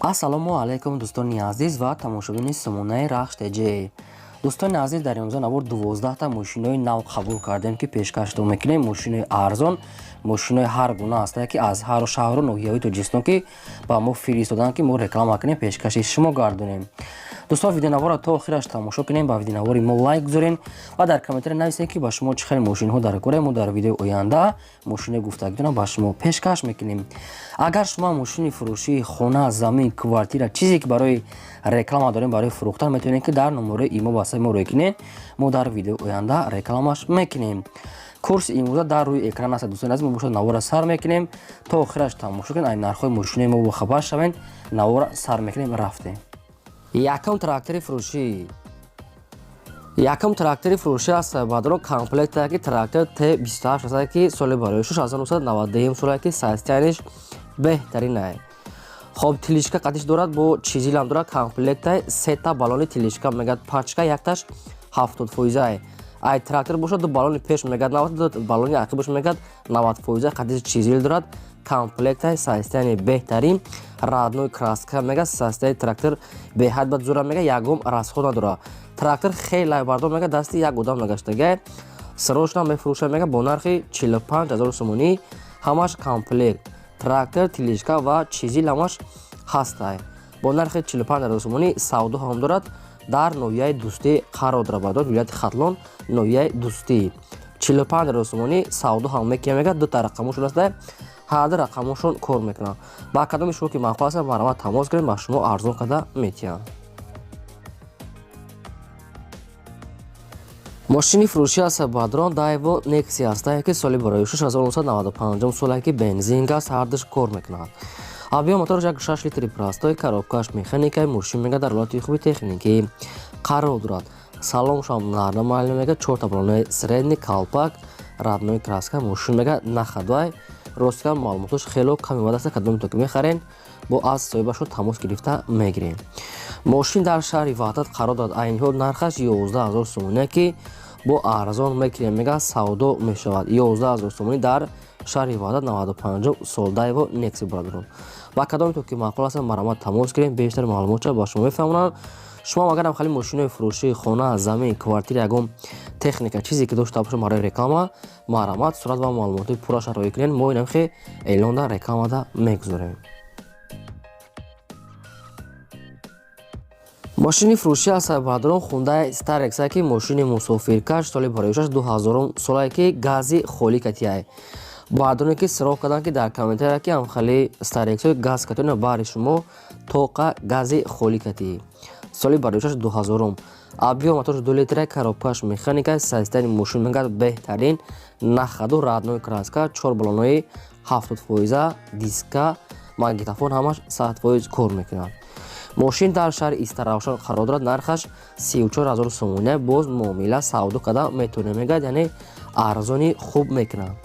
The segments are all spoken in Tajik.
Ассалому алайкум, дӯстони азиз ва тамошобини сомонаи Рахш ТЖ. Дӯстони азиз, дар имрӯза навор 12та мошинои нав қабул кардем, ки пешкаштон мекунем. Мошинои арзон, мошинои ҳар гуна ҳастае, ки аз ҳару шаҳру ноҳияҳои Тоҷикистон ки ба мо фиристоданд, ки мо реклама кунем, пешкаши шумо гардонем. Дӯстон, видеонаворро то охираш тамошо кунем, ба видеонавори мо лайк гузорем ва дар комментария нависем, ки ба шумо чӣ хел мошинҳо дар кора. Мо дар видеои оянда мошинои гуфтагитонро ба шумо пешкаш мекунем. Агар шумо мошини фурӯшии хона, замин, квартира, чизе ки барои реклама дорем, барои фурӯхтан, метавонед, ки дар номерои имо васаи мо рӯй кунед. Мо дар видеои оянда рекламаш мекунем. Курси имрӯза дар рӯи экран аст. Дӯстони азиз, мо бошад навора сар мекунем, то охираш тамошо кунед, ай нархҳои мошинои мо бохабар шавед. Навора сар мекунем, рафтем. Якум трактори фурӯшӣ. Якум трактори фурӯшӣ аст, баъдро комплекте, ки трактор Т28 аст, ки соли барои 1992 соле, ки состояниш беҳтаринае. Хоб, тележка қадиш дорад, бо чизилам дорад, комплектай сета баллони тележка мегад, пачка якташ 70 фоизае. Ай трактор бошад, ду баллони пеш мегад 90, ду баллони ақиб бош мегад 90 фоиза. Қадиш чизил дорад, комплектай, состояние беҳтарин, родной краска мега, состояние трактор беҳад бад зура мега, ягон расход надорад. Трактор хеле бардор мега, дасти як одам нагаштага, срочно мефурӯша мега, бо нархи 45 ҳазор сомонӣ, ҳамаш комплект, трактор, тележка ва чизил ҳамаш ҳастай. Бо нархи 45 ҳазор сомонӣ савдо ҳам дорад. Дар ноҳияи Дӯстӣ қарор дорад, бардор, вилояти Хатлон, ноҳияи Дӯстӣ. 45 ҳазор сомонӣ савдо ҳам мекунад мега. Дута рақамошон аста, ҳарду рақамошон кор мекунанд. Ба кадоми шумо ки маъқул аст, марҳамат, тамос кунед, ба шумо арзон карда метиҳанд. Мошини фурӯшӣ аст, бадрон, Дайво Некси ҳастае, ки соли барои 1995 соле, ки бензин, газ ҳардуш кор мекунад. Объём мотораш 1,6 литри простой, коробкаш механикаи. Мошин мега дар ҳолати хуби техникӣ қарор дорад. Салоншам нормально мега, чорта баллонаи средний, калпак, родной краска. Мошин мега нахадвай. Ростика, маълумотош хело кам омада аст. Кадоме то ки мехарен, бо аз соҳибашон тамос гирифта мегирем. Мошин дар шаҳри Ваҳдат қарор дорад. Айни ҳол нархаш 11 000 сомония, ки бо арзон мекунем мега, савдо мешавад. 11 000 сомонӣ дар шаҳри Ваҳдат, 95 сол, Дайво Некси. Бародарон, ба кадоме то ки маъқул аст, марҳамат, тамос гирем, бештар маълумотша ба шумо мефаҳмонанд. Шумо агарам хали мошинои фурӯшии хона, замин, квартира, ягон техника, чизе ки дошта бошед барои реклама, марҳамат, сурат ва маълумоти пурраша роӣ кунед, мо инамхе эълонда, рекламада мегузорем. Мошини фурӯшӣ аст, бародарон, Хундай Старекс, ки мошини мусофиркаш, соли бароишаш 2000 солае, ки гази холӣ катияй. Баъдоне ки сироғ карданд, ки дар комментария, ки ҳамхали Старексҳои газ катиёна баҳри шумо тоқа гази холӣ катӣ. Соли бароишаш 2000, объём моторш 2 литра, коробкаш механика. Состояние мошин мегад беҳтарин, нахаду, родной краска, чор баллонои 70 фоиза, диска, магнитофон ҳамаш 100% кор мекунад. Мошин дар шаҳри Истаравшан қарор дорад. Нархаш 34 000 сомония, боз муомила, савдо карда метавонем мегӯяд, яъне арзони хуб мекунанд.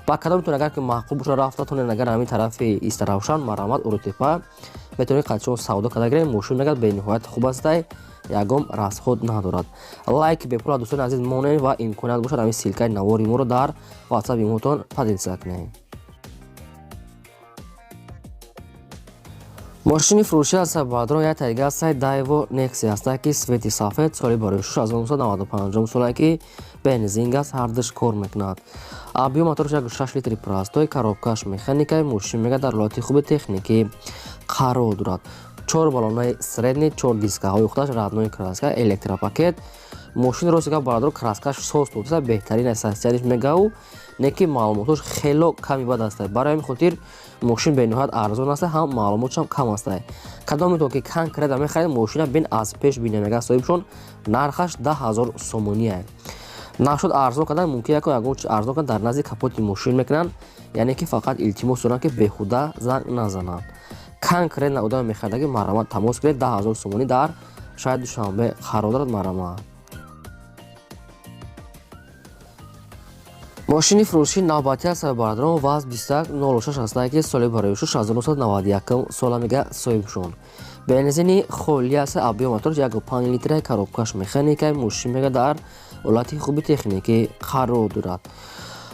Ба кадомтон агар ки маъқул бошад, рафтатонед, агар ҳамин тарафи Истаравшан, марҳамат, Урутепа, метавонед қадшон савдо карда гиред. Мошин мегӯяд бениҳоят хуб астай, ягон расход надорад. Лайк бепула, дӯстони азиз, монед ва имконият бошад, ҳамин ссылкаи навори моро дар ватсап имотон поделиться кунед. Мошини фурӯшӣ аст, баъдро, як тайга астай, Дайво Некси астае, ки цвети сафед, соли барои 1995 соле, ки бензин, газ ҳардуш кор мекунад. Объём моторш 1,6 литри простой, коробкаш механикаи. Мошин мега дар ҳолати хуби техникӣ қарор дорад. Чор баллонаи средний, чор дискаҳои худаш, родной краска, электропакет. Мошин, рости гап, бародаро, краскаш соз тотиса, беҳтарин аст состояниш мегау, не ки маълумотош хело ками бад аст. Барои ҳамин хотир мошин бениҳоят арзон аст, ҳам маълумотшам кам аст. Кадометон ки конкретно мехаред, мошина бин аз пеш бине мега соҳибшон. Нархаш 10 000 сомония. Нашуд арзон кардан, мумкин яко ягон чи арзон кардан дар назди капоти мошин мекунанд, яъне ки фақат илтимос доранд, ки беҳуда занг назананд. Конкретно одаме мехаридаги, марҳамат, тамос гиред. 10 000 сомонӣ, дар шаҳри Душанбе қарор дорад, марҳамат. Мошини фурӯшии навбатӣ аст, бародарон, ВАЗ 2106 астае, ки соли барои 1991 сола мега соҳибшон. Бензини холӣ аст, объём моторш 1,5 литра, коробкаш механикаи. Мошин мега дар ҳолати хуби техникӣ қарор дорад.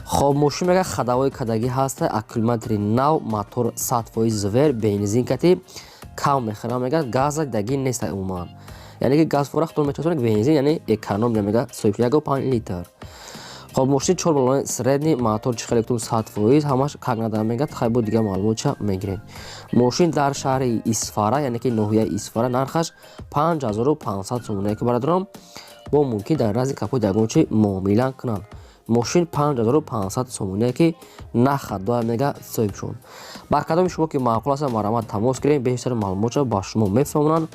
Хоб, мошин мега ходовой кадагӣ ҳаста, аккумулятори нав, мотор 100% звер, бензин кати. Кам мехӯрам, мегӯяд, газа даги нест умуман. Яъне ки газ фора худтон мечаспонед, бензин яъне эконом мегӯяд соҳиб 1,5 литр. Хоб, мошини 4 баллони средний, мотор чӣ хеле гуфтум 100%, ҳамаш как надо мегӯяд, хай бо дигар маълумотча мегирем. Мошин дар шаҳри Исфара, яъне ки ноҳияи Исфара, нархаш 5500 сомонӣ, ки бародарон бо мумкин дар назди капоти ягон чи муомила кунанд. Мошин 5500 сомоние, ки нахадоя мега соҳибшон. Ба кадоми шумо ки маъқул аст, марҳамат, тамос гирем, бештари маълумотша ба шумо мефаҳмонанд.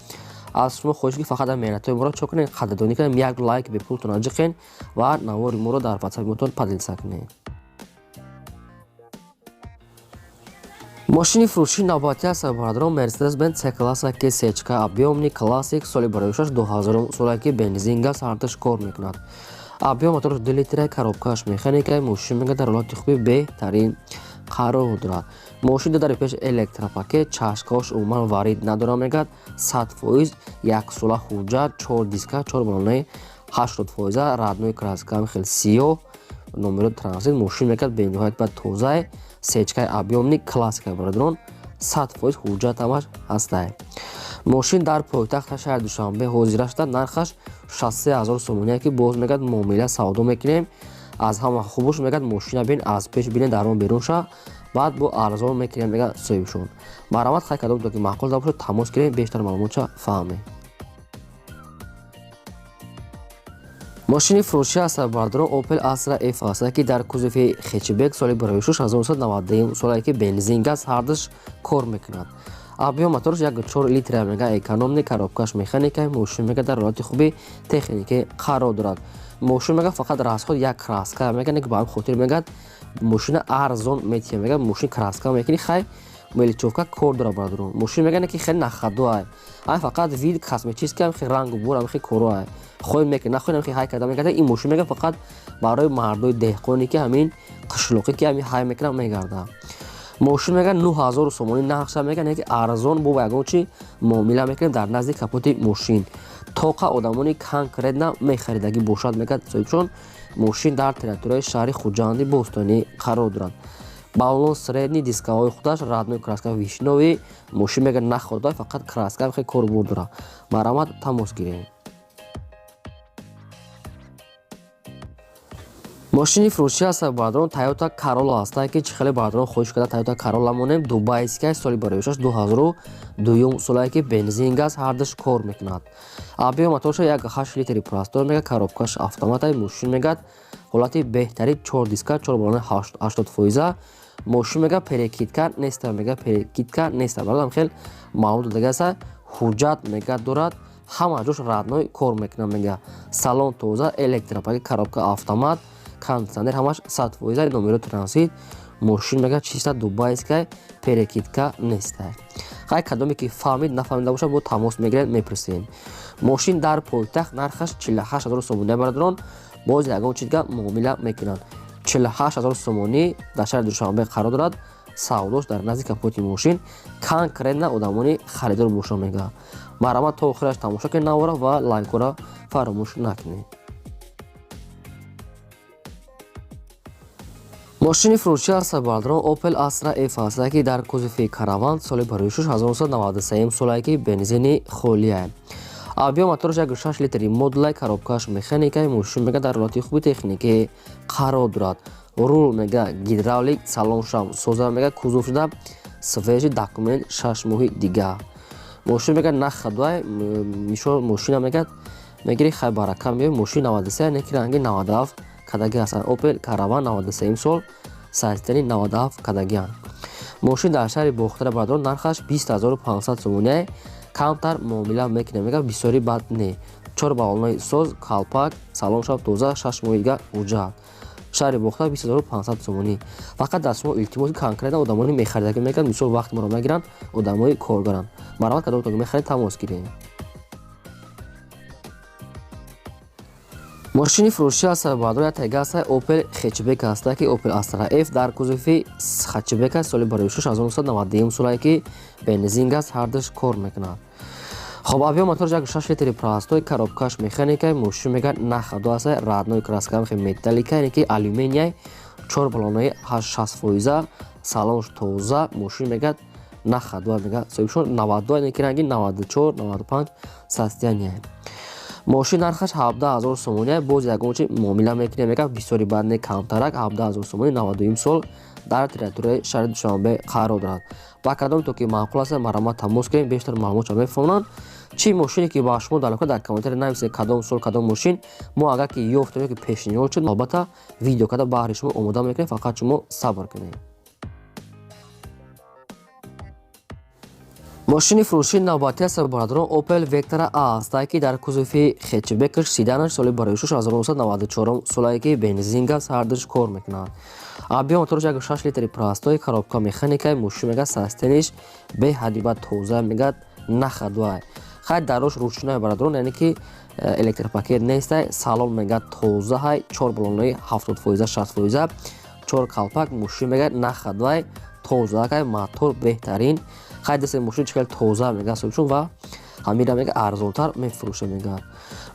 Аз шумо хоҳиш ки фақат меҳнатҳои моро чо кунед, қадрдонӣ кунед, як лайк бепултон аҷиқен ва навори моро дар ватсапи мотон поделиться кунед. Мошини фурӯши навбатӣ аст, бародарон, Mercedes-Benz C-класса, ки сечка объёмный, классик, соли бароишаш 2000 соле, ки бензин, газ ҳардаш кор мекунад. Объём мотораш 2 литра, коробкааш механика. Мошин мега дар ҳолати хуби беҳтарин қарор дорад. Мошин дари пеш электропакет, чашкаош умуман варид надорад, мегӯяд, 100%, яксола ҳуҷҷат, чор диска, чор баллонаи 80%, родной краска, хел сиёҳ, номеро транзит. Мошин мегӯяд бениҳоят ба тозае, сечкаи объёмный, классика, бародарон, 100% ҳуҷҷат ҳамаш ҳастай. Мошин дар пойтахта шаҳри Душанбе ҳозира шуда, нархаш 63 000 сомоние, ки боз мегӯяд муомила савдо мекунем. Аз ҳама хубуш мегӯяд мошина бин, аз пеш бинед, дар он берун ша, баъд бо арзон мекунем, мегӯяд соҳибшон. Марҳамат, хай кадом ки маъқул бошад, тамос гирем, бештар маълумотша фаҳмем. Мошини фурӯшӣ аст, бародарон, Opel Astra F аст, ки дар кузови хетчбек, соли бароишуш 1991 соле, ки бензин, газ ҳардаш кор мекунад. Объём мотораш 1,4 литра мега, экономный, коробкаш механика. Мошин мега дар ҳолати хуби техникӣ қарор дорад. Мошин мега фақат расход як краска мега, не ба ҳамин хотир мегӯяд мошина арзон метиҳем. Мега мошин краска мекунӣ, хай мелочёвка кор дорад, бародарон. Мошин мега не ки хеле нахадоай, ай фақат вид косметический, ҳам рангу бур, ҳам коро, хоҳед мекунед, нахоҳед, ҳам ҳай карда мегардад. Ин мошин мега фақат барои мардои деҳқоне, ки ҳамин қишлоқӣ, ки ҳамин ҳай мекунад, мегардад. Мошин мега 9000 сомонӣ нархша, мега не ки арзон, бо ягон чи муомила мекунем дар назди капоти мошин. Тоқа одамони конкретно мехаридагӣ бошад, мегӯяд соҳибшон. Мошин дар территорияи шаҳри Хуҷанди бостонӣ қарор дорад. Баллон средний, дискаҳои худаш родной краска, вишнёвый. Мошин мега находа, фақат краска хеле корбур дорад. Марҳамат, тамос гирем. Мошини фурӯшӣ аст, бародарон, Toyota Corolla аст, ки чӣ хеле бародарон хоҳиш карда Toyota Corolla монем. Дубайская, соли бароишаш 2002 солае, ки бензин, газ ҳардаш кор мекунад. Объём моторша 1,8 литри простой, мега коробкаш автоматай. Мошин мегӯяд ҳолати беҳтарин, чор диска, чор баллони 80%. Мошин мега перекидка неста, мега перекидка неста, бародарам, хел маълум додагиаста. Ҳуҷҷат мега дорад, ҳама ҷош родной кор мекунад, мега салон тоза, электропакет, коробка автомат, кондитсионер ҳамаш 100%, номеро транзит. Мошин мега чиста дубайская, перекидка неста. Хай кадоме ки фаҳмид, нафаҳмида бошад, бо тамос мегиред, мепурсем. Мошин дар пойтахт нархаш 48 000 сомонӣ, бародарон, боз ягон чи дига муомила мекунанд. 48 000 сомонӣ, дар шаҳри Душанбе қарор дорад. Савдош дар назди капоти мошин, конкретно одамони харидор бошанд, мега. Марҳамат, то охираш тамошо кунед навора ва лайкора фаромӯш накунед. Мошини фурӯшӣ аст, бародарон, Opel Astra F аст, ки дар кузови караван, соли бароишуш 1993 солае, ки бензини холия. Объём мотораш 1,6 литри модулай, коробкааш механикай. Мошин мега дар ҳолати хуби техникӣ қарор дорад. Рул мега гидравлик, салоншам соза, мега кузов шуда свежий, документ 6 моҳи дига. Мошин мега нахадуай мишол, мошина мега мегири, хай барака меои. Мошин 93, не ки ранги 97 кадаги ҳастанд. Opel Caravan 93 сол, сайзтани 97 кадагианд. Мошин дар шаҳри Бохтара, бародарон, нархаш 20 500 сомоние, камтар муомила мекунем, мега бисёри бад не. Чор баллонои соз, калпак, салон шаб тоза, 6 моҳи дига ҳуҷҷат. Шаҳри Бохтар, 20 500 сомонӣ. Фақат дар шумо илтимос, конкретно одамони мехаридагӣ мегӯянд, мисол вақти моро нагиранд, одамои коргаранд. Марҳамат, кадомтон ки мехаред, тамос гиред. Мошини фурӯшӣ аст, бародарон, як тега аст, Opel хетчбек аст, ки Opel Astra F дар кузови хетчбек аст, соли бароишуш 1991 солае, ки бензин, газ ҳардаш кор мекунад. Хоб, объём мотораш 1,6 литри простой, коробкаш механикай. Мошин мега нахадо аст, родной краска, металлика, яъне ки алюминия, чор баллонаи 60%, салонш тоза. Мошин мегӯяд Нахадва мега соҳибшон 92 не ки ранги 94 95 состояние. Мошин нархаш 17000 сомонӣ, боз ягон чи муомила мекунем, мега бисёри бад не, камтарак 17000 сомонӣ 92 сол дар территорияи шаҳри Душанбе қарор дорад. Ба кадом то ки маъқул аст, марҳамат тамос кунед, бештар маълумотро мефаҳмонанд. Чӣ мошине ки ба шумо дар дар комментария нависед, кадом сол, кадом мошин, мо агар ки ёфтем ки пешниҳод шуд, албатта видео карда баҳри шумо омода мекунем, фақат шумо сабр кунед. Мошини фурӯшии навбатӣ аст бародарон Opel Vectra A аст, ки дар кузови хэтчбекаш седанаш соли барои 1994 солае ки бензин газ ҳардуш кор мекунад. Объем мотораш 1.6 литри простой, коробка механикай, мошин мега состояниш беҳади бад тоза, мега нахадвай. Хай дарош ручной бародарон, яъне ки электропакет нестай, салон мега тоза ҳай, 4 баллонои 70%, 60%, 4 калпак, мошин мега нахадвай, тоза кай, мотор беҳтарин. Хай дасти мошин чӣ хел тоза мега соҳибшон ва ҳамира мега арзонтар мефурӯша мега.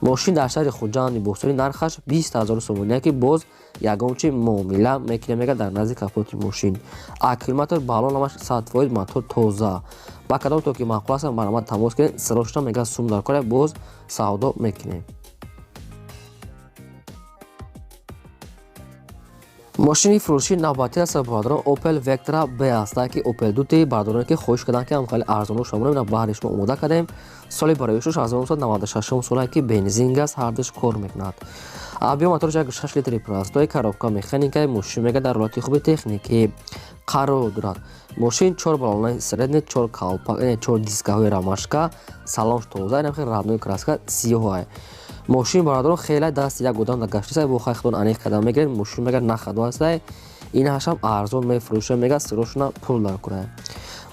Мошин дар шаҳри Хуҷанди Бостонӣ нархаш 20000 сомонӣ, ки боз ягон чи муомила мекунем мега дар назди капоти мошин. Аккумулятор баллон ҳамаш 100%, мотор тоза. Ба кадом то ки маъқул аст, марҳамат тамос кунед, срочно мега сум дар кора, боз савдо мекунем. Мошини фурӯшии навбатӣ аст бародарон Opel Vectra B аст, ки Opel 2T бародароне ки хоҳиш карданд ки ҳам хеле арзонро шуморо баҳри шумо омода кардем. Соли барои 1996 соле ки бензин газ ҳардуш кор мекунад. Объем мотораш 1.6 литри простой, коробка механикай, мошин мега дар ҳолати хуби техникӣ қарор дорад. Мошин 4 баллонаи средний, 4 калпак, 4 дискаҳои рамашка, салонш тоза, инам хеле родной краска сиёҳ. Мошин бародарон хеле даст як одам гаштисай, бо хай худон аниқ карда мегиред, мошин мега нахадо ҳастай, ин ҳашам арзон мефурӯша мега, сирошона пул дар кунад.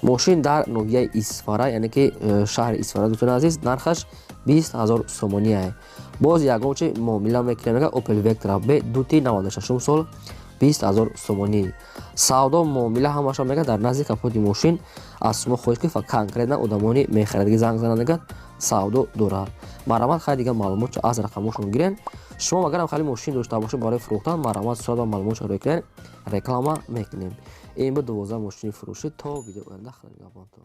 Мошин дар ноҳияи Исфара, яъне ки шаҳри Исфара, дӯстони азиз, нархаш 20000 сомонӣ. Боз ягон чи муомила мекунем мега Opel Vectra B 2T 96 сол 20000 сомонӣ. Савдо муомила ҳамаша мега дар назди капоти мошин. Аз шумо хоҳиш ки конкретно одамони мехаридаги занг зананд, мега савдо дорад. Марҳамат хай дигар маълумотро аз рақамошон гирен. Шумо агарам хеле мошин дошта бошед барои фурӯхтан, марҳамат сурат ва маълумотро рӯй кунед, реклама мекунем. Ин буд 12 мошини фурӯшӣ. То видео оянда, худо нигаҳбонтон.